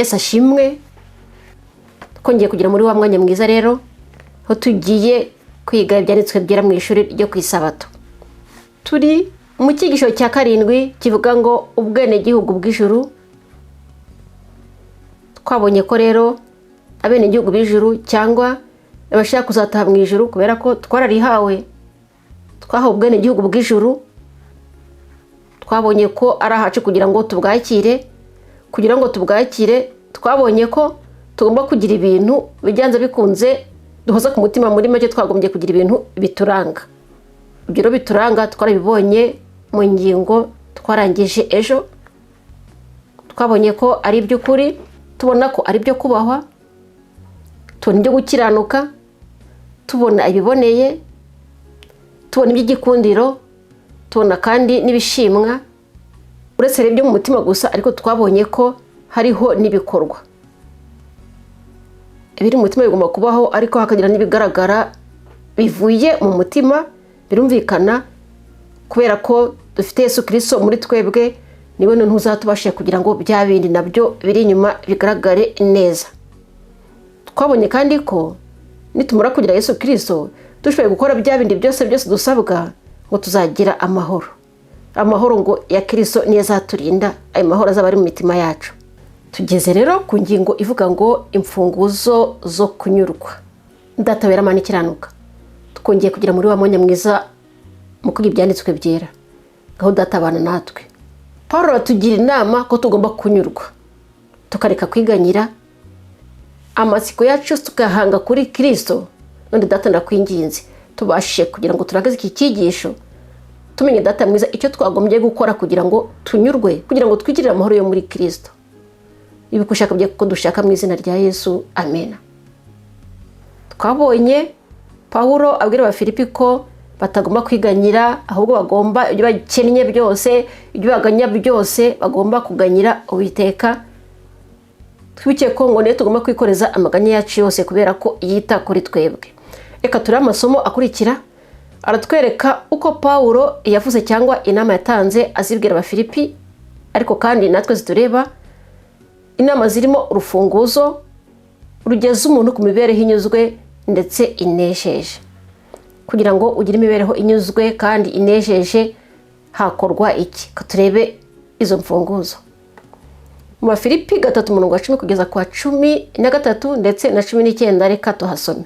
Yesu ashimwe. Twongeye kugera muri wa mwanya mwiza rero, aho tugiye kwiga Ibyanditswe Byera mu ishuri ryo ku Isabato. Turi mu cyigisho cya karindwi kivuga ngo "Ubwenegihugu bw'ijuru". Twabonye ko rero abenegihugu b'ijuru cyangwa abashaka kuzataha mu ijuru, kubera ko twararihawe, twahawe ubwenegihugu bw'ijuru. Twabonye ko ari ahacu kugira ngo tubwakire. Kugira ngo tubwakire, twabonye ko tugomba kugira ibintu bijyanze bikunze duhoza ku mutima. Muri make, twagombye kugira ibintu bituranga. Ibyo rero bituranga twarabibonye mu ngingo twarangije ejo. Twabonye ko ari iby'ukuri, tubona ko ari ibyo kubahwa, tubona ibyo gukiranuka, tubona ibiboneye, tubona iby'igikundiro, tubona kandi n'ibishimwa. Uretse rero ibyo mu mutima gusa, ariko twabonye ko hariho n'ibikorwa. Ibiri mu mutima bigomba kubaho, ariko hakagira n'ibigaragara bivuye mu mutima. Birumvikana, kubera ko dufite Yesu Kirisito muri twebwe, niwe noneho uzatubashije kugira ngo bya bindi nabyo biri inyuma bigaragare neza. Twabonye kandi ko nitumara kugira Yesu Kirisito, dushoboye gukora bya bindi byose byose dusabwa, ngo tuzagira amahoro. Amahoro ngo ya Kirisito niyo azaturinda, ayo mahoro azaba ari mu mitima yacu. Tugeze rero ku ngingo ivuga ngo "Imfunguzo zo kunyurwa". Data wera, Mana ikiranuka, twongeye kugira muri wa mwanya mwiza mu kwiga Ibyanditswe Byera. Ngaho Data, abana natwe. Paul aratugira inama ko tugomba kunyurwa, tukareka kwiganyira, amatsiko yacu tukahanga kuri Kirisito. None Data, ndakwinginze, tubashe kugira ngo turangize iki cyigisho tumenye, Data mwiza, icyo twagombye gukora kugira ngo tunyurwe, kugira ngo twigirire amahoro yo muri Kirisito. Ibi ushaka byo kuko dushaka, mu izina rya Yesu, amena. Twabonye Pawulo abwira Abafilipi ko batagomba kwiganyira, ahubwo bagomba ibyo bakennye byose, ibyo baganya byose, bagomba kuganyira Uwiteka. Twibuke ko ngo niyo tugomba kwikoreza amaganya yacu yose, kubera ko yita kuri twebwe. Reka turebe amasomo akurikira. Aratwereka uko Pawulo yavuze cyangwa inama yatanze azibwira Abafilipi, ariko kandi natwe zitureba, inama zirimo urufunguzo rugeza umuntu ku mibereho inyuzwe ndetse inejeje. Kugira ngo ugire imibereho inyuzwe kandi inejeje, hakorwa iki? Turebe izo mfunguzo mu Bafilipi 3, umurongo wa 10 kugeza ku wa 13 ndetse na 19. Reka tuhasome.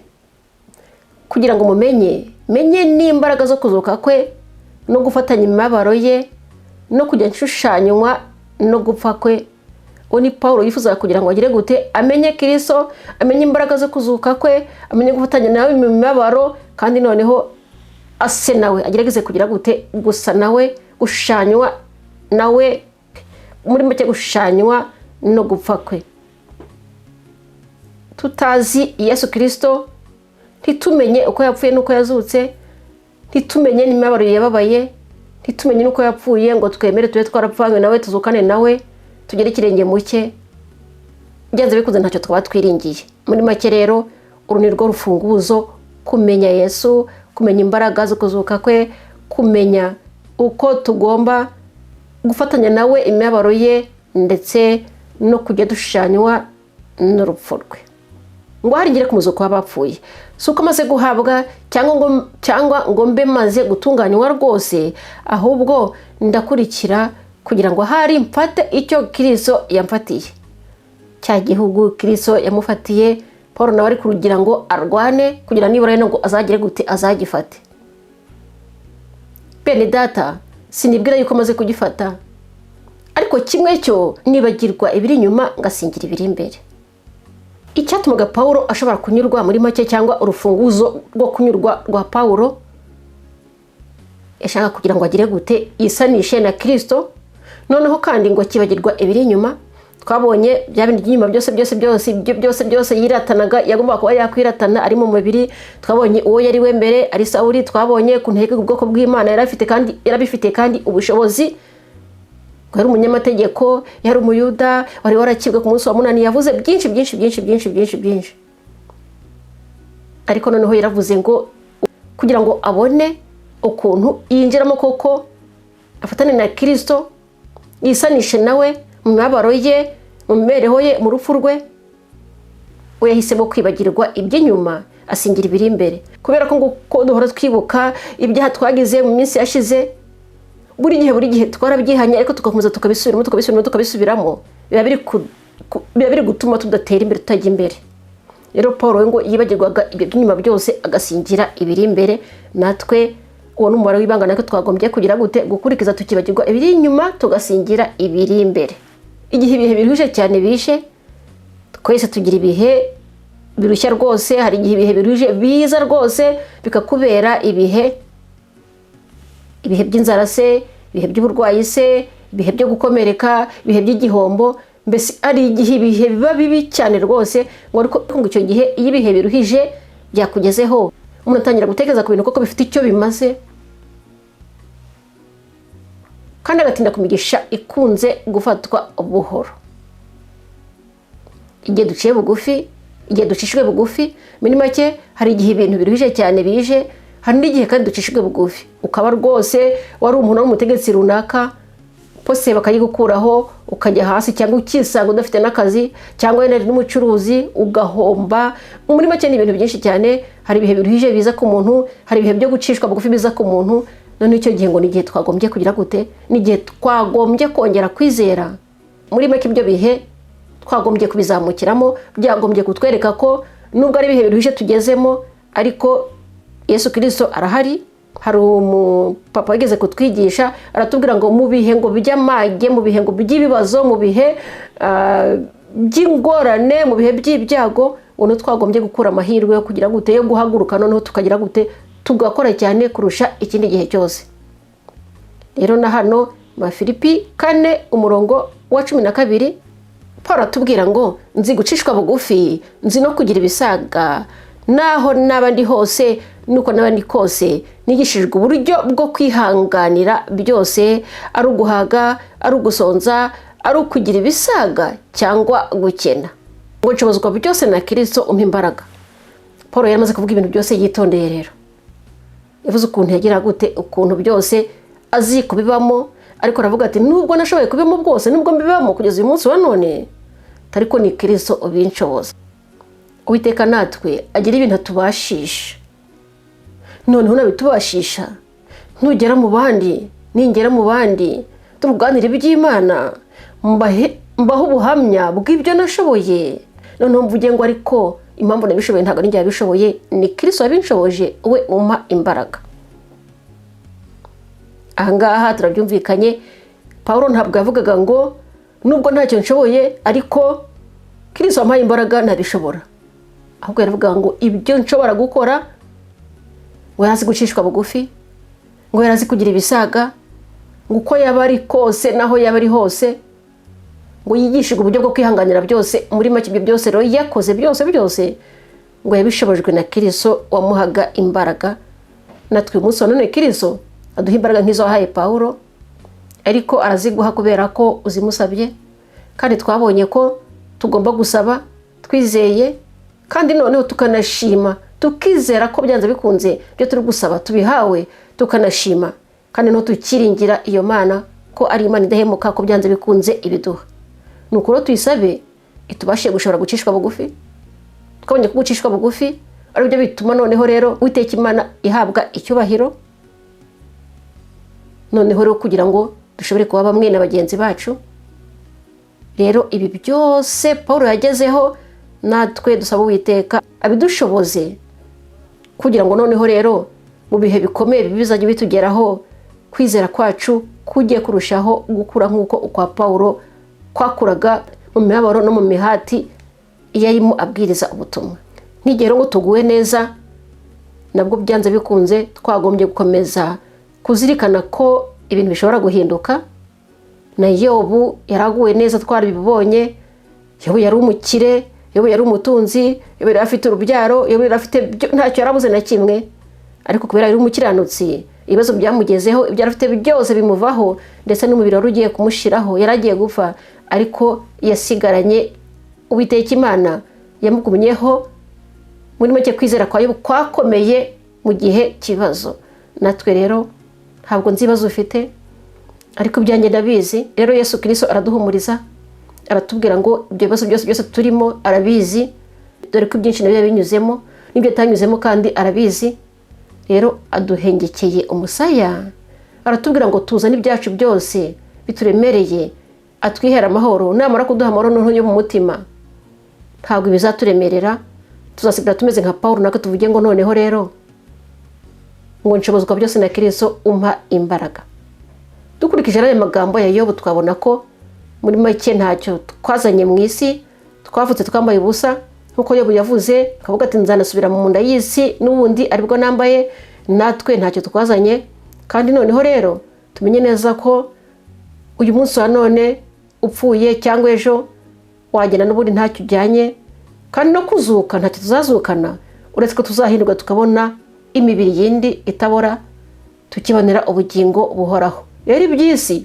"Kugira ngo mumenye, menye n'imbaraga zo kuzuka kwe, no gufatanya imibabaro ye, no kujya nshushanywa no gupfa kwe." Uwo ni Paul yifuzaga kugira ngo agire gute? Amenye Kirisito, amenye imbaraga zo kuzuka kwe, amenye gufatanya nawe mu mibabaro, kandi noneho ase nawe, agerageze kugira gute? Gusa nawe, gushushanywa nawe, muri make gushushanywa no gupfa kwe. Tutazi Yesu Kirisito, ntitumenye uko yapfuye n'uko yazutse, ntitumenye n'imibabaro yababaye, ntitumenye n'uko yapfuye, ngo twemere tube twarapfanywe nawe, tuzukane nawe, tugere ikirenge mu cye, byanze bikunze ntacyo twaba twiringiye. Muri make rero, uru ni rwo rufunguzo: kumenya Yesu, kumenya imbaraga zo kuzuka kwe, kumenya uko tugomba gufatanya nawe imibabaro ye, ndetse no kujya dushushanywa n'urupfu rwe, ngo harigere ku muzuko w'abapfuye. Si uko amaze guhabwa cyangwa ngo mbe maze gutunganywa rwose, ahubwo ndakurikira kugira ngo ahari mfate icyo Kirisito yamfatiye. Cya gihugu Kirisito yamufatiye, Paul nawe ari kugira ngo arwane kugira nibura ngo azagere gute? Azagifate. Bene Data, sinibwira yuko amaze kugifata, ariko kimwe cyo nibagirwa ibiri inyuma, ngasingira ibiri imbere. Icyatumaga Paul ashobora kunyurwa muri make, cyangwa urufunguzo rwo kunyurwa rwa Paul, yashaka kugira ngo agire gute? Yisanishe na Kirisito. Noneho kandi ngo akibagirwa ibiri inyuma. Twabonye bya bindi by'inyuma byose byose byose, ibyo byose byose yiratanaga, yagombaga kuba yakwiratana ari mu mubiri. Twabonye uwo yari we mbere ari Sawuri. Twabonye ku ntege ubwoko bw'Imana yari afite, kandi yarabifite kandi ubushobozi, ngo yari umunyamategeko, yari Umuyuda wari warakibwe ku munsi wa munani. Yavuze byinshi byinshi byinshi byinshi byinshi byinshi, ariko noneho yaravuze ngo kugira ngo abone ukuntu yinjiramo koko, afatane na Kirisito, yisanishe nawe mu mibabaro ye. Mu mibereho ye, mu rupfu rwe, we yahisemo kwibagirwa iby'inyuma, asingira ibiri imbere. Kubera ko ngo ko duhora twibuka ibyaha twagize mu minsi yashize, buri gihe buri gihe twarabyihanye, ariko tugakomeza tukabisubiramo, tukabisubiramo, tukabisubiramo, biba biri gutuma tudatera imbere, tutajya imbere. Rero Paul we ngo yibagirwaga ibyo by'inyuma byose, agasingira ibiri imbere. Natwe uwo ni umubare w'ibanga natwe twagombye kugira gute? Gukurikiza, tukibagirwa ibiri inyuma, tugasingira ibiri imbere. Igihe ibihe biruhije cyane bishe, twese tugira ibihe birushya rwose. Hari igihe ibihe biruhije biza rwose bikakubera ibihe by'inzara se, ibihe by'uburwayi se, ibihe byo gukomereka, ibihe by'igihombo. Mbese hari igihe ibihe biba bibi cyane rwose. Ngo ariko ngo icyo gihe iyo ibihe biruhije byakugezeho, umuntu atangira gutekereza ku bintu koko bifite icyo bimaze, kandi agatinda ku migisha ikunze gufatwa buhoro. Igihe duciye bugufi, igihe ducishijwe bugufi, muri make, hari igihe ibintu biruhije cyane bije, hari n'igihe kandi ducishijwe bugufi, ukaba rwose wari umuntu w'umutegetsi runaka, poste bakayigukuraho, ukajya hasi, cyangwa ukisanga udafite n'akazi, cyangwa wenda ari n'umucuruzi ugahomba. Muri make ni ibintu byinshi cyane. Hari ibihe biruhije biza ku muntu, hari ibihe byo gucishwa bugufi biza ku muntu. Noneho icyo gihe ngo ni igihe twagombye kugira gute? Ni igihe twagombye kongera kwizera. Muri make ibyo bihe twagombye kubizamukiramo, byagombye kutwereka ko nubwo ari ibihe biruhije tugezemo, ariko Yesu Kirisito arahari. Hari umupapa wigeze kutwigisha, aratubwira ngo mu bihe ngo by'amage, mu bihe ngo by'ibibazo, mu bihe by'ingorane, mu bihe by'ibyago, ngo twagombye gukura amahirwe yo kugira gute? Yo guhaguruka, noneho tukagira gute? Tugakora cyane kurusha ikindi gihe cyose. Rero na hano mu Filipi 4, umurongo wa 12, Paul atubwira ngo: "Nzi gucishwa bugufi, nzi no kugira ibisaga. Naho naba ndi hose, nuko naba ndi kose, nigishijwe uburyo bwo kwihanganira byose, ari uguhaga, ari ugusonza, ari ukugira ibisaga cyangwa gukena, ngo nshobozwa byose na Kirisito umpa imbaraga." Paul yari amaze kuvuga ibintu byose yitondeye. Rero yavuze ukuntu yagira gute, ukuntu byose azi kubibamo, ariko aravuga ati: "Nubwo nashoboye kubibamo bwose, nubwo mbibamo kugeza uyu munsi wa none, ariko ni Kirisito ubinshoboza." Uwiteka natwe agira ibintu atubashisha. Noneho nabitubashisha, nugera mu bandi, ningera mu bandi, tubuganire iby'Imana, mbahe ubuhamya bw'ibyo nashoboye. Noneho mvuge ngo: "Ariko impamvu nabishoboye ntabwo ari njye wabishoboye, ni Kirisito wabinshoboje, we umpa imbaraga." Ahangaha turabyumvikanye. Paul ntabwo yavugaga ngo: "Nubwo ntacyo nshoboye, ariko Kirisito wampaye imbaraga ntabishobora." Ahubwo yaravuga ngo ibyo nshobora gukora, ngo yari azi gucishwa bugufi, ngo yari azi kugira ibisaga, ngo uko yaba ari kose, naho yaba ari hose, ngo yigishijwe uburyo bwo kwihanganira byose. Muri make ibyo byose rero yakoze byose byose, ngo yabishobojwe na Kirisito wamuhaga imbaraga. Natwe uyu munsi wa none Kirisito aduha imbaraga nk'izo wahaye Pawulo, ariko araziguha kubera ko uzimusabye. Kandi twabonye ko tugomba gusaba twizeye, kandi noneho tukanashima, tukizera ko byanze bikunze ibyo turi gusaba tubihawe, tukanashima, kandi noneho tukiringira iyo Mana ko ari Imana idahemuka, ko byanze bikunze ibiduha. Ni uko rero tuyisabe itubashe gushobora gucishwa bugufi. Twabonye ko gucishwa bugufi ari byo bituma noneho rero Uwiteka Imana ihabwa icyubahiro. Noneho rero kugira ngo dushobore kuba bamwe na bagenzi bacu, rero ibi byose Paul yagezeho, natwe dusaba Uwiteka abidushoboze, kugira ngo noneho rero mu bihe bikomeye bizajya bitugeraho, kwizera kwacu kujye kurushaho gukura nk'uko ukwa Paul kwakuraga mu mibabaro no mu mihati iyo arimo abwiriza ubutumwa. Nigera ngo tuguwe neza, nabwo byanze bikunze twagombye gukomeza kuzirikana ko ibintu bishobora guhinduka. Na Yobu yaraguwe neza, twarabibonye. Yobu yari umukire, Yobu yari umutunzi, Yobu yari afite urubyaro, Yobu yari afite, ntacyo yarabuze na kimwe. Ariko kubera yari umukiranutsi, ibibazo byamugezeho, ibyo yari afite byose bimuvaho, ndetse n'umubiri wari ugiye kumushiraho, yari agiye gupfa, ariko yasigaranye Uwiteka Imana yamugumyeho. Muri make kwizera kwa Yobu kwakomeye mu gihe cy'ibibazo. Natwe rero ntabwo nzi ibibazo ufite, ariko ibyanjye ndabizi. Rero Yesu Kirisito araduhumuriza. Aratubwira ngo ibyo bibazo byose byose turimo arabizi, dore ko ibyinshi nabyo yabinyuzemo n'ibyo atanyuzemo kandi arabizi. Rero aduhengekeye umusaya, aratubwira ngo tuzane ibyacu byose bituremereye, atwihere amahoro. Namara kuduha amahoro noneho yo mu mutima, ntabwo bizaturemerera, tuzasigara tumeze nka Paul, natwe tuvuge ngo noneho rero ngo nshobozwa byose na Kristo umpa imbaraga. Dukurikije aya magambo ya Yobu, twabona ko muri make ntacyo twazanye mu isi, twavutse twambaye ubusa, nk'uko Yobu yavuze akavuga ati nzanasubira mu nda y'isi n'ubundi aribwo nambaye. Natwe ntacyo twazanye. Kandi noneho rero tumenye neza ko uyu munsi wa none upfuye cyangwa ejo wagenda n'ubundi ntacyo ujyanye, kandi no kuzuka ntacyo tuzazukana, uretse ko tuzahindurwa tukabona imibiri yindi itabora, tukibonera ubugingo buhoraho. Rero iby'isi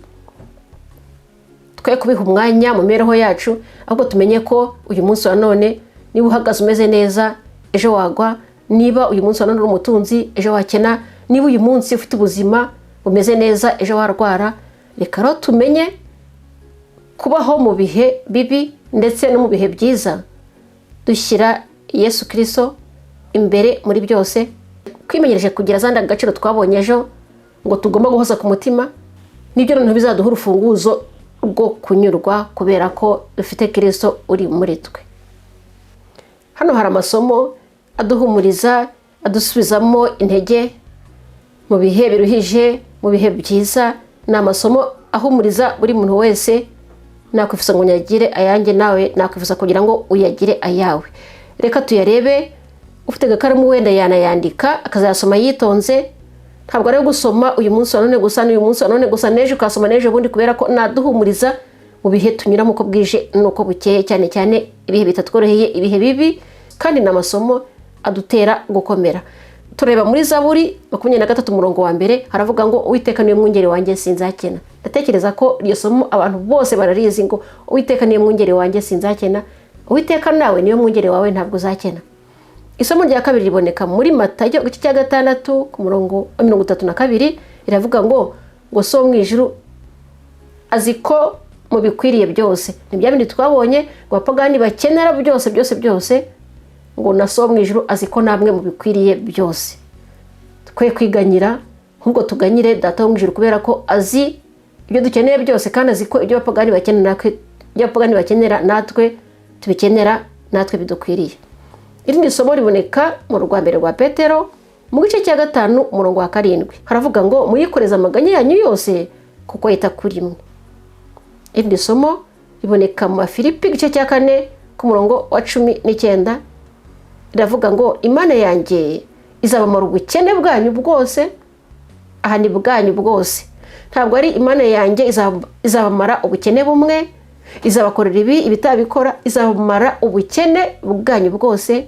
twe kubiha umwanya mu mibereho yacu, ahubwo tumenye ko uyu munsi wa none niba uhagaze umeze neza, ejo wagwa. Niba uyu munsi wa none uri umutunzi, ejo wakena. Niba uyu munsi ufite ubuzima bumeze neza, ejo warwara. Reka rero tumenye kubaho mu bihe bibi ndetse no mu bihe byiza, dushyira Yesu Kirisito imbere muri byose, twimenyereje kugira za ndangagaciro twabonye ejo ngo tugomba guhoza ku mutima. Nibyo noneho bizaduha urufunguzo rwo kunyurwa, kubera ko dufite Kirisito uri muri twe. Hano hari amasomo aduhumuriza, adusubizamo intege mu bihe biruhije, mu bihe byiza. Ni amasomo ahumuriza buri muntu wese. Nakwifuza ngo nyagire ayanjye, nawe nakwifuza kugira ngo uyagire ayawe. Reka tuyarebe. Ufite agakaramu wenda yanayandika, akazayasoma yitonze. Ntabwo ari gusoma uyu munsi wa none gusa, n'uyu munsi wa none gusa, n'ejo ukasoma, n'ejo bundi, kubera ko naduhumuriza mu bihe tunyuramo uko bwije n'uko bukeye, cyane cyane ibihe bitatworoheye, ibihe bibi. Kandi ni amasomo adutera gukomera. Tureba muri Zaburi 23 umurongo wa 1, haravuga ngo "Uwiteka niwe mwungeri wanjye, sinzakena." Ndatekereza ko iryo somo abantu bose bararizi, ngo "Uwiteka niwe mwungeri wanjye, sinzakena." Uwiteka nawe niwe mwungeri wawe, ntabwo uzakena. Isomo rya kabiri riboneka muri Matayo igice cya 6 ku murongo wa 32, riravuga ngo "So mu ijuru azi ko mubikwiriye byose." Ni bya bindi twabonye ngo abapagani bakenera byose byose byose, ngo na So mu ijuru azi ko namwe mubikwiriye byose. Twe kwiganyira, ahubwo tuganyire Data wo mu ijuru, kubera ko azi ibyo dukeneye byose, kandi azi ko ibyo abapagani bakenera natwe, ibyo abapagani bakenera natwe tubikenera, natwe bidukwiriye. Irindi somo riboneka mu rwa mbere rwa Petero mu gice cya 5 umurongo wa 7, haravuga ngo "Muyikoreze amaganya yanyu yose, kuko yita kuri mwe." Irindi somo riboneka mu Bafilipi igice cya 4 ku murongo wa 19, riravuga ngo "Imana yanjye izabamara ubukene bwanyu bwose." Aha ni bwanyu bwose, ntabwo ari Imana yanjye izabamara ubukene bumwe, izabakorera ibi ibitabikora. Izabamara ubukene bwanyu bwose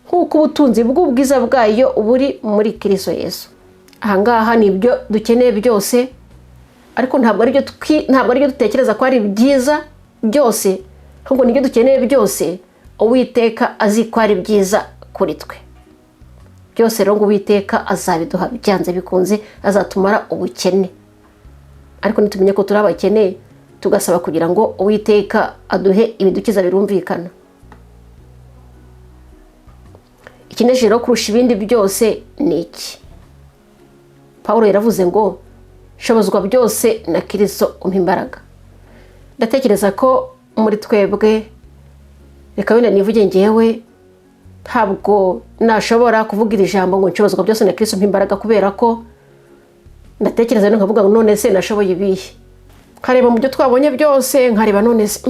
nk'uko ubutunzi bw'ubwiza bwayo buri muri Kirisito Yesu. Ahangaha ni ibyo dukeneye byose, ariko ntabwo aribyo dutekereza ko ari byiza byose, ahubwo nibyo dukeneye byose Uwiteka azi ko ari byiza kuri twe byose. Rero ngo Uwiteka azabiduha byanze bikunze, azatumara ubukene. Ariko nitumenye ko turi abakene, tugasaba kugira ngo Uwiteka aduhe ibidukiza, birumvikana. Ikinejeje rero kurusha ibindi byose ni iki? Paul yaravuze ngo "Nshobozwa byose na Kirisito umpa imbaraga." Ndatekereza ko muri twebwe, reka wenda nivuge ngewe, ntabwo nashobora kuvuga iri jambo ngo "Nshobozwa byose na Kirisito umpa imbaraga", kubera ko ndatekereza nkavuga ngo none se nashoboye ibihe? Nkareba mu byo twabonye byose, nkareba none se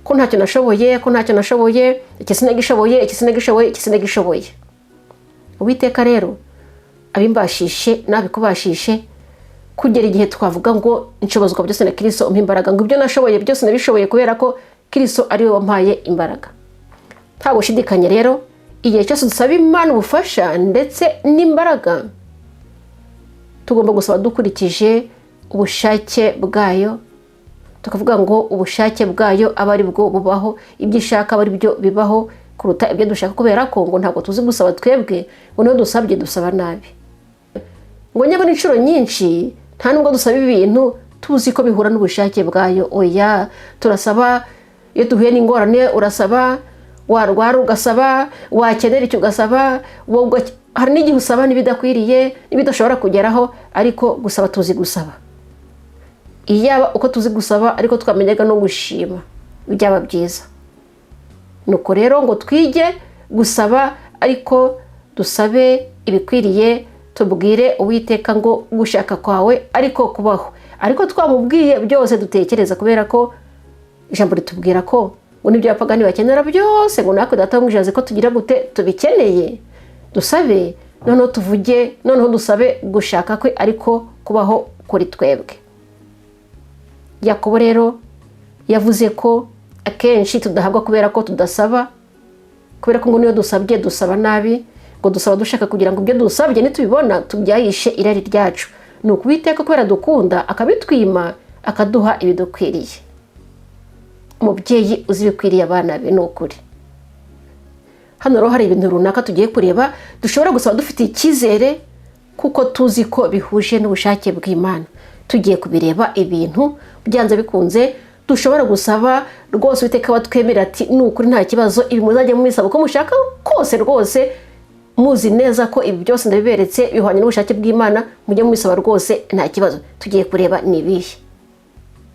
ko ntacyo nashoboye, ko ntacyo nashoboye, iki sinagishoboye, iki sinagishoboye, iki sinagishoboye. Uwiteka rero abimbashishe, nabikubashishe, kugera igihe twavuga ngo "Nshobozwa byose na Kirisito umpa imbaraga", ngo ibyo nashoboye byose nabishoboye kubera ko Kirisito ari we wampaye imbaraga. Nta gushidikanya rero, igihe cyose dusaba Imana ubufasha ndetse n'imbaraga, tugomba gusaba dukurikije ubushake bwayo, tukavuga ngo ubushake bwayo aba ari bwo bubaho, ibyo ishaka aba ari byo bibaho kuruta ibyo dushaka, kubera ko ngo ntabwo tuzi gusaba twebwe, ngo niyo dusabye dusaba nabi, ngo nyabona inshuro nyinshi nta nubwo dusaba ibintu tuzi ko bihura n'ubushake bwayo. Oya, turasaba Iyo duhuye n'ingorane urasaba, warwara ugasaba, wakenera icyo ugasaba, hari n'igihe usaba n'ibidakwiriye, n'ibidashobora kugeraho, ariko gusaba tuzi gusaba. Iyaba uko tuzi gusaba ariko twamenyaga no gushima, byaba byiza. Nuko rero ngo twige gusaba, ariko dusabe ibikwiriye, tubwire Uwiteka ngo gushaka kwawe ariko kubaho, ariko twamubwiye byose dutekereza, kubera ko ijambo ritubwira ko ngo n'ibyo abapagani bakenera byose, ngo natwe Data wo mu ijuru azi ko tugira gute tubikeneye. Dusabe, noneho tuvuge, noneho dusabe gushaka kwe ariko kubaho kuri twebwe. Yakobo rero yavuze ko akenshi tudahabwa kubera ko tudasaba, kubera ko ngo niyo dusabye dusaba nabi, ngo dusaba dushaka kugira ngo ibyo dusabye nitubibona tubyayishe irari ryacu. Ni ukuwiteka kubera dukunda akabitwima, akaduha ibidukwiriye. Umubyeyi uzi ibikwiriye abana be, ni ukuri. Hano rero hari ibintu runaka tugiye kureba dushobora gusaba dufite icyizere, kuko tuzi ko bihuje n'ubushake bw'Imana. Tugiye kubireba, ibintu byanze bikunze dushobora gusaba rwose Uwiteka batwemerera ati: "Ni ukuri, nta kibazo, ibi muzajya mubisaba uko mushaka kose, rwose muzi neza ko ibi byose ndabiberetse bihwanye n'ubushake bw'Imana, mujye mubisaba rwose, nta kibazo." Tugiye kureba ni ibihe.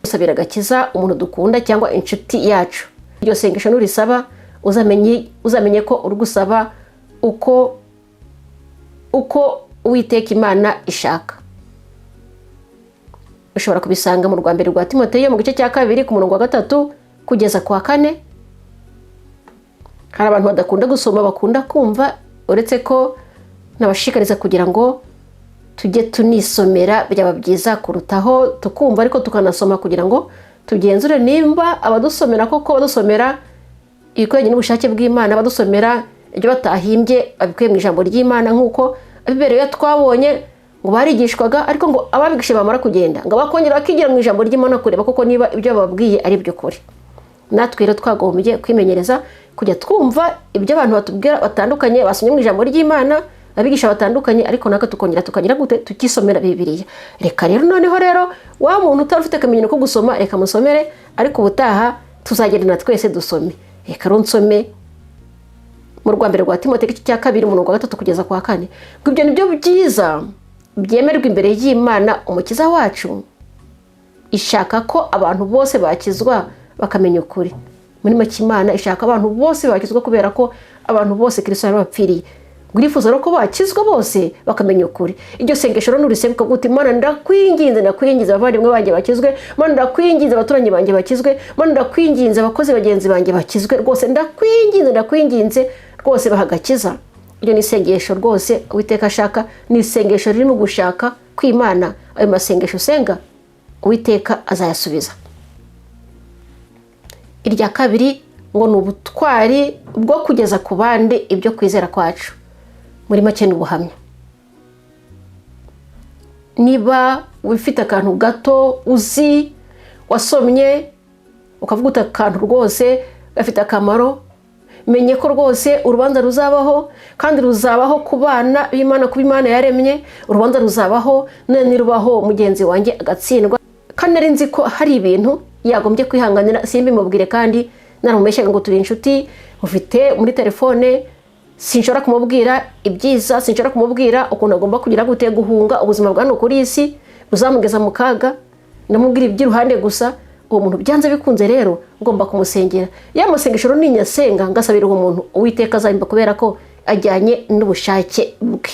Gusabira agakiza umuntu dukunda cyangwa inshuti yacu. Iryo sengesho nurisaba, uzamenye ko uri gusaba uko Uwiteka Imana ishaka. Ushobora kubisanga mu rwa mbere rwa Timoteyo, mu gice cya 2, ku murongo wa 3 kugeza ku wa 4. Hari abantu badakunda gusoma, bakunda kumva, uretse ko nabashishikariza kugira ngo tujye tunisomera, byaba byiza kurutaho tukumva ariko tukanasoma, kugira ngo tugenzure nimba abadusomera koko badusomera ibikwiranye n'ubushake bw'Imana, badusomera ibyo batahimbye, babikuye mu ijambo ry'Imana, nk'uko abibereyo twabonye ngo barigishwaga, ariko ngo ababigisha bamara kugenda, ngo bakongera bakigira mu ijambo ry'Imana kureba koko niba ibyo bababwiye ari iby'ukuri. Natwe rero twagombye kwimenyereza kujya twumva ibyo abantu batubwira batandukanye basomye mu ijambo ry'Imana, abigisha batandukanye, ariko natwe tukongera tukagira gute? Tukisomera Bibiliya. Reka rero noneho rero wa muntu utari ufite akamenyero ko gusoma, reka musomere, ariko ubutaha tuzagendana twese dusome. Reka rero nsome mu rwa mbere rwa Timote, igice cya 2, umurongo wa 3 kugeza ku wa 4, ngo: "Ibyo ni byo byiza byemerwa imbere y'Imana Umukiza wacu, ishaka ko abantu bose bakizwa bakamenya ukuri." Muri make, Imana ishaka abantu bose bakizwa, kubera ko abantu bose Kirisito yarabapfiriye. Ngo irifuza rero ko bakizwa bose bakamenya ukuri. Iryo sengesho rero nurisenga ukavuga uti: "Mana, ndakwinginze, ndakwinginze abavandimwe banjye bakizwe. Mana, ndakwinginze abaturanyi banjye bakizwe. Mana, ndakwinginze abakozi bagenzi banjye bakizwe. Rwose ndakwinginze, ndakwinginze rwose, baha agakiza." Iryo ni isengesho rwose Uwiteka ashaka, ni isengesho ririmo gushaka kw'Imana. Ayo masengesho usenga, Uwiteka azayasubiza. Irya kabiri ngo ni ubutwari bwo kugeza ku bandi ibyo kwizera kwacu. Muri make ni ubuhamya. Niba ufite akantu gato uzi, wasomye, ukavuga uti: "Akantu rwose gafite akamaro, menye ko rwose urubanza ruzabaho, kandi ruzabaho ku bana b'Imana, kuba Imana yaremye, urubanza ruzabaho, none nirubaho mugenzi wanjye agatsindwa, kandi nari nzi ko hari ibintu yagombye kwihanganira, simbimubwire, kandi naramubeshyaga ngo turi inshuti, ufite muri telefone, sinshobora kumubwira ibyiza, sinshobora kumubwira ukuntu agomba kugira gute guhunga ubuzima bwa hano kuri iyi si buzamugeza mu kaga, ndamubwira iby'iruhande gusa. Uwo muntu byanze bikunze rero ngomba kumusengera." Ya masengesho rero ninyasenga ngasabira uwo muntu, Uwiteka azahimba, kubera ko ajyanye n'ubushake bwe.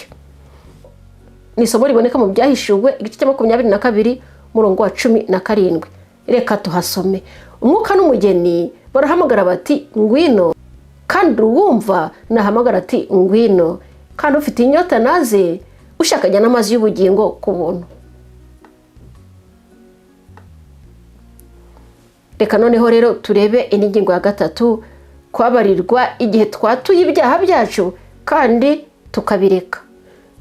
Ni isomo riboneka mu Byahishuwe, igice cya 22, umurongo wa 17. Reka tuhasome. "Umwuka n'umugeni barahamagara bati: 'Ngwino!' Kandi uwumva nahamagara ati: 'Ngwino!' Kandi ufite inyota naze, ushaka ajyana amazi y'ubugingo ku buntu." Reka noneho rero turebe indi ngingo ya gatatu: kubabarirwa igihe twatuye ibyaha byacu kandi tukabireka.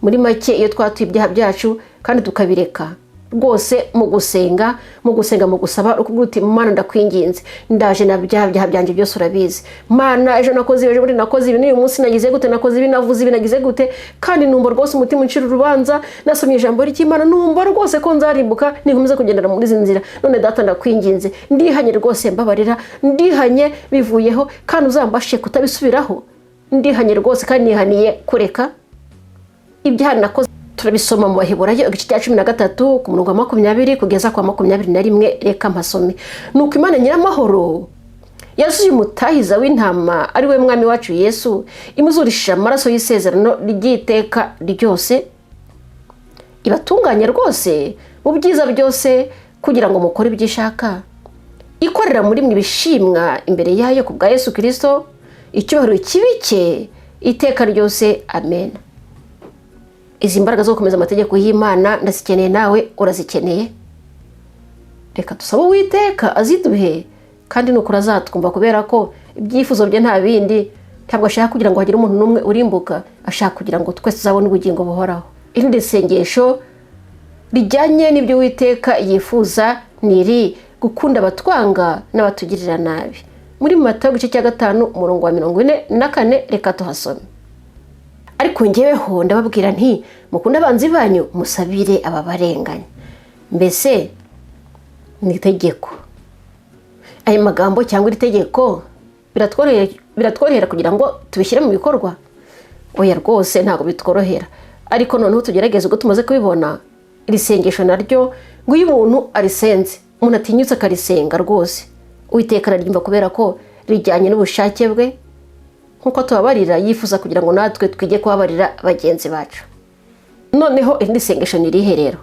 Muri make, iyo twatuye ibyaha byacu kandi tukabireka. Rwose mu gusenga, mu gusenga, mu gusaba, ukuvuga uti: "Mana, ndakwinginze, ndaje na bya byaha byanjye byose urabizi. Mana, ejo nakoze ibi, ejo bundi nakoze ibi, n'uyu munsi nagize gute, nakoze ibi, navuze ibi, nagize gute, kandi numva rwose umutima uncira urubanza. Nasomye ijambo ry'Imana, numva rwose ko nzarimbuka ninkomeza kugendera muri izi nzira. None Data, ndakwinginze, ndihanye rwose, mbabarira, ndihanye, bivuyeho, kandi uzambashe kutabisubiraho. Ndihanye rwose, kandi nihaniye kureka ibyaha nakoze." Turabisoma mu Baheburayo, igice cya 13, ku murongo wa 20 kugeza kwa 21. Reka mpasome. "Nuko Imana nyiramahoro yazuye umutahiza w'intama, ari we Mwami wacu Yesu, imuzurishije amaraso y'isezerano ry'iteka ryose, ibatunganye rwose mu byiza byose kugira ngo mukore ibyo ishaka, ikorera muri mwe ibishimwa imbere yayo ku bwa Yesu Kirisito. Icyubahiro kibe icye iteka ryose. Amen." Izi mbaraga zo gukomeza amategeko y'Imana ndazikeneye, nawe urazikeneye. Reka dusabe Uwiteka aziduhe, kandi nukuri azatwumva, kubera ko ibyifuzo bye nta bindi, ntabwo ashaka kugira ngo hagire umuntu n'umwe urimbuka, ashaka kugira ngo twese tuzabone ubugingo buhoraho. Irindi sengesho rijyanye n'ibyo Uwiteka yifuza ni iri: gukunda abatwanga n'abatugirira nabi, muri Matayo igice cya 5, umurongo wa 44. Reka tuhasome. "Ariko ngeweho ndababwira nti: mukunde abanzi banyu, musabire ababarenganya." Mbese ni itegeko aya magambo cyangwa iri tegeko biratworohera kugira ngo tubishyire mu bikorwa? Oya, rwose ntabwo bitworohera. Ariko noneho tugerageze. Ubwo tumaze kubibona, iri sengesho naryo, ngo iyo umuntu arisenze, umuntu atinyutse akarisenga, rwose Uwiteka araryumva, kubera ko rijyanye n'ubushake bwe. Nk'uko tubabarira, yifuza kugira ngo natwe twige kubabarira bagenzi bacu. Noneho irindi sengesho ni irihe rero?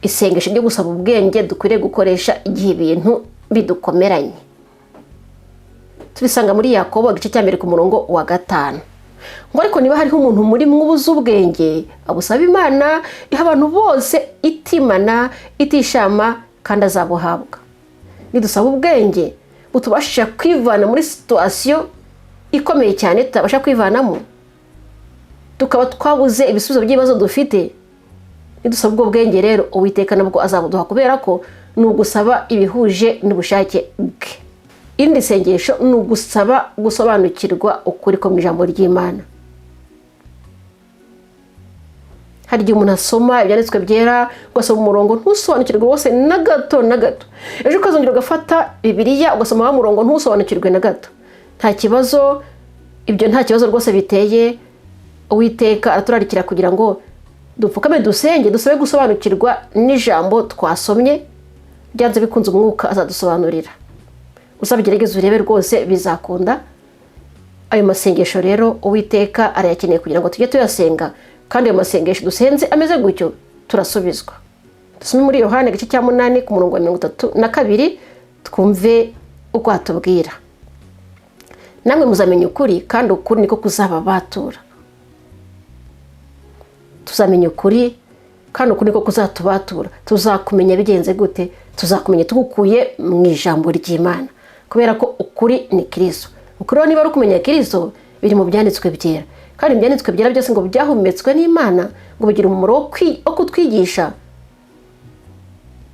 Isengesho ryo gusaba ubwenge dukwiriye gukoresha igihe ibintu bidukomeranye, tubisanga muri Yakobo, igice cya 1, ku murongo wa 5, ngo: "Ariko niba hariho umuntu muri mwe ubuze ubwenge, abusaba Imana iha abantu bose itimana, itishama, kandi azabuhabwa." Nidusaba ubwenge butubashisha kwivana muri situation ikomeye cyane tutabasha kwivanamo, tukaba twabuze ibisubizo by'ibibazo dufite, nidusaba ubwo bwenge rero, Uwiteka nabwo azabuduha, kubera ko ni ugusaba ibihuje n'ubushake bwe. Irindi sengesho ni ugusaba gusobanukirwa ukuri ko mu ijambo ry'Imana. Hari igihe umuntu asoma ibyanditswe byera, ugasoma umurongo ntusobanukirwe rwose na gato na gato. Ejo ukazongera ugafata Bibiliya, ugasoma wa murongo, ntusobanukirwe na gato. Nta kibazo, ibyo nta kibazo rwose biteye. Uwiteka araturarikira kugira ngo dupfukame, dusenge, dusabe gusobanukirwa n'ijambo twasomye. Byanze bikunze Umwuka azadusobanurira. Uzabigerageze urebe, rwose bizakunda. Ayo masengesho rero Uwiteka arayakeneye kugira ngo tujye tuyasenga, kandi ayo masengesho dusenze ameze gutyo turasubizwa. Dusome muri Yohani, igice cya 8, ku murongo wa 32, twumve uko hatubwira: "Namwe muzamenya ukuri, kandi ukuri niko kuzababatura." Tuzamenya ukuri, kandi ukuri niko kuzatubatura. Tuzakumenya bigenze gute? Tuzakumenya tugukuye mu ijambo ry'Imana, kubera ko ukuri ni Kirisito. Ukuri rero, niba ari ukumenya Kirisito, biri mu byanditswe byera, kandi ibyanditswe byera byose ngo byahumetswe n'Imana, ngo bigira umumaro wo kutwigisha,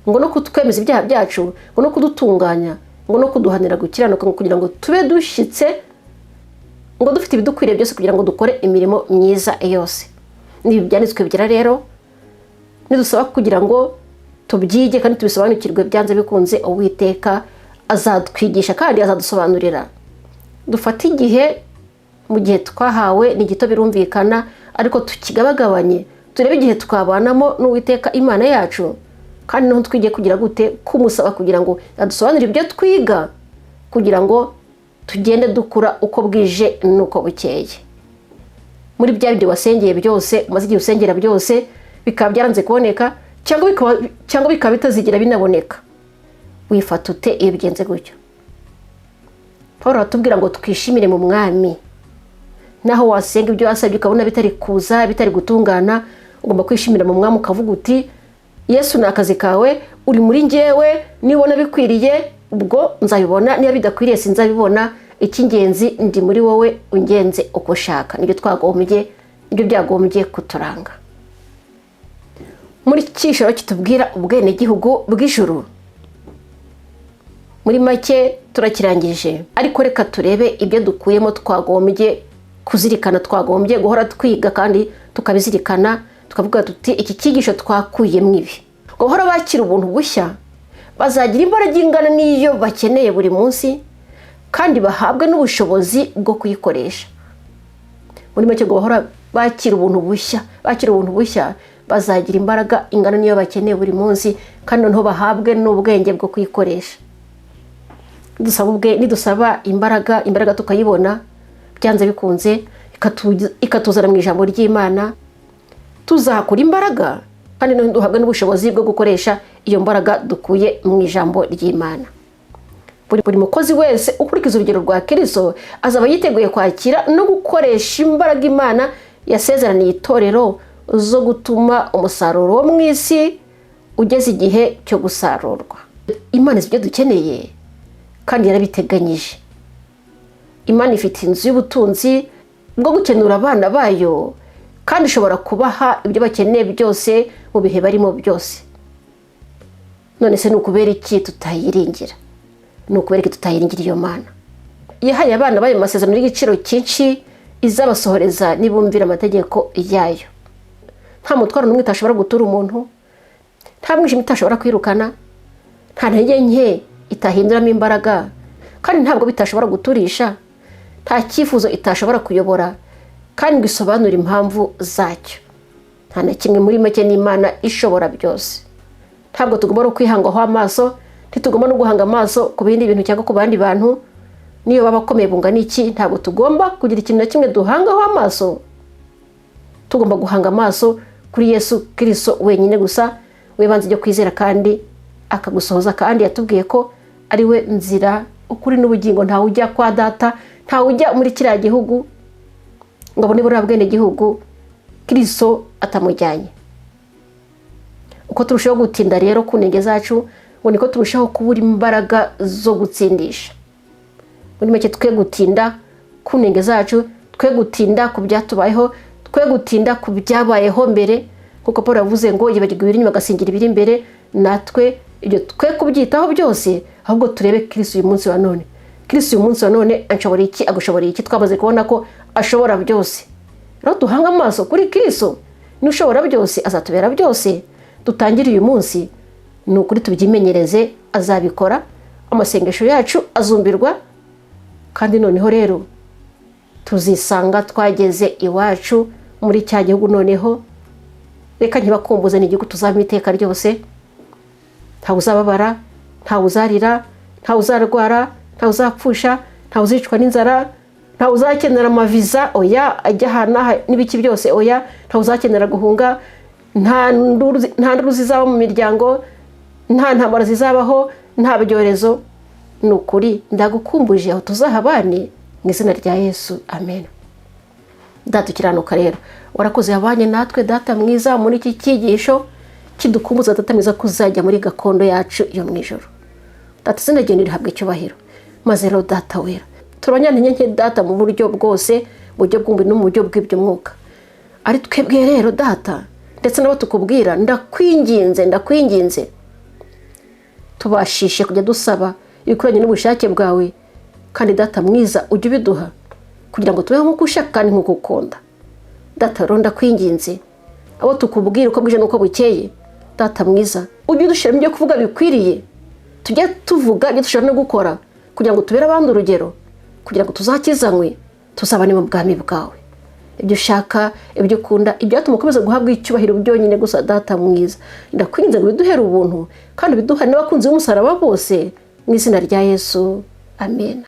ngo no kutwemeza ibyaha byacu, ngo no kudutunganya, ngo no kuduhanira gukiranuka, ngo kugira ngo tube dushyitse, ngo dufite ibidukwiriye byose kugira ngo dukore imirimo myiza yose. N'ibi byanditswe byera rero, nidusaba kugira ngo tubyige kandi tubisobanukirwe, byanze bikunze Uwiteka azatwigisha kandi azadusobanurira. Dufate igihe mu gihe twahawe, ni gito birumvikana, ariko tukigabagabanye, turebe igihe twabanamo n'Uwiteka Imana yacu, kandi noneho twige kugira gute? Kumusaba kugira ngo adusobanurire ibyo twiga, kugira ngo tugende dukura uko bwije n'uko bukeye. Muri bya bindi wasengeye byose, umaze igihe usengera byose, bikaba byaranze kuboneka, cyangwa bikaba bitazigira binaboneka, wifata ute iyo bigenze gutyo? Paul aratubwira ngo twishimire mu Mwami. Naho wasenga, ibyo wasabye ukabona bitari kuza, bitari gutungana, ugomba kwishimira mu Mwami, ukavuga uti: "Yesu, ni akazi kawe, uri muri ngewe. Nibona bikwiriye ubwo nzabibona, niba bidakwiriye sinzabibona. Icy'ingenzi ndi muri wowe, ungenze uko ushaka." Nibyo twagombye, nibyo byagombye kuturanga. Muri cyishoro kitubwira ubwenegihugu bw'ijuru. Muri make turakirangije, ariko reka turebe ibyo dukuyemo twagombye kuzirikana, twagombye guhora twiga kandi tukabizirikana, tukavuga tuti iki cyigisho twakuyemo ibi. Ngo bahora bakira ubuntu bushya, bazagira imbaraga ingana n'iyo bakeneye buri munsi, kandi bahabwe n'ubushobozi bwo kuyikoresha. Muri make, ngo bahora bakira ubuntu bushya, bakira ubuntu bushya, bazagira imbaraga ingana n'iyo bakeneye buri munsi, kandi noneho bahabwe n'ubwenge bwo kuyikoresha. Nidusaba imbaraga, imbaraga tukayibona, byanze bikunze ikatuzana mu ijambo ry'Imana, tuzahakura imbaraga, kandi noneho duhabwe n'ubushobozi bwo gukoresha iyo mbaraga dukuye mu ijambo ry'Imana. Buri mukozi wese ukurikiza urugero rwa Kirisito azaba yiteguye kwakira no gukoresha imbaraga Imana yasezeraniye itorero zo gutuma umusaruro wo mu isi ugeze igihe cyo gusarurwa. Imana izi ibyo dukeneye kandi yarabiteganyije. Imana ifite inzu y'ubutunzi bwo gukenura abana bayo, kandi ishobora kubaha ibyo bakeneye byose mu bihe barimo byose. None se ni ukubera iki tutayiringira? Ni ukubera iki tutayiringira iyo Mana yahaye abana bayo amasezerano y'igiciro cyinshi izabasohoreza nibumvira amategeko yayo? Nta mutwaro n'umwe itashobora gutura umuntu, nta mwijima itashobora kwirukana, nta ntege nke itahinduramo imbaraga, kandi ntabwo bitashobora guturisha, nta cyifuzo itashobora kuyobora kandi ngo isobanure impamvu zacyo, nta na kimwe. Muri make, n'Imana ishobora byose. Ntabwo tugomba no kwihangaho amaso, ntitugomba no guhanga amaso ku bindi bintu cyangwa ku bandi bantu, niyo baba bakomeye bungana iki. Ntabwo tugomba kugira ikintu na kimwe duhangaho amaso. Tugomba guhanga amaso kuri Yesu Kirisito wenyine gusa, wibanze ibyo kwizera kandi akagusohoza. Kandi yatubwiye ko ari we nzira, ukuri n'ubugingo. Ntawe ujya kwa Data, ntawe ujya muri kiriya gihugu ngo abone buriya bwenegihugu Kirisito atamujyanye. Uko turushaho gutinda rero ku ntege zacu, ngo niko turushaho kubura imbaraga zo gutsindisha. Muri make, twe gutinda ku ntege zacu, twe gutinda ku byatubayeho, twe gutinda ku byabayeho mbere, kuko Paul yavuze ngo yibagirwa ibiri inyuma agasingira ibiri imbere. Natwe ibyo twe kubyitaho byose, ahubwo turebe Kirisi uyu munsi wa none. Kirisi uyu munsi wa none anshobora iki? Agushobora iki? Twamaze kubona ko ashobora byose. Rero duhange amaso kuri Kirisito, n'ushobora byose azatubera byose. Dutangire uyu munsi, ni ukuri tubyimenyereze, azabikora, amasengesho yacu azumbirwa, kandi noneho rero tuzisanga twageze iwacu muri cya gihugu. Noneho reka ntibakumbuze, ni igihugu tuzabamo iteka ryose. Ntawe uzababara, ntawe uzarira, ntawe uzarwara, ntawe uzapfusha, ntawe uzicwa n'inzara, ntawe uzakenera amaviza, oya, ajya ahantu aha n'ibiki byose, oya, ntawe uzakenera guhunga, nta nduru zizaba mu miryango, nta ntambara zizabaho, nta byorezo. Ni ukuri ndagukumbuje aho tuzahabane, mu izina rya Yesu, amen. Data ukiranuka rero, warakoze yabanye natwe, Data mwiza, muri iki cyigisho kidukumbuza, Data mwiza, kuzajya muri gakondo yacu yo mu ijoro. Data, izina ryawe rihabwa icyubahiro. Maze rero Data wera, turabanyantege nke, Data, mu buryo bwose, mu buryo bw'umubiri no mu buryo bw'iby'umwuka. Ari twebwe rero, Data, ndetse n'abo tukubwira, ndakwinginze, ndakwinginze, tubashishe kujya dusaba ibikoranye n'ubushake bwawe, kandi Data mwiza ujye ubiduha kugira ngo tubeho nk'uko ushaka kandi nk'uko ukunda. Data rero, ndakwinginze, abo tukubwira uko bwije n'uko bukeye, Data mwiza, ujye udushyiramo ibyo kuvuga bikwiriye, tujye tuvuga ibyo dushobora no gukora kugira ngo tubere abandi urugero, kugira ngo tuzakizanywe, tuzabane mu bwami bwawe. Ibyo ushaka, ibyo ukunda, ibyatuma ukomeza guhabwa icyubahiro byonyine gusa, Data mwiza, ndakwinginze ngo biduhere ubuntu kandi biduhane n'abakunzi b'umusaraba bose, mu izina rya Yesu, amen.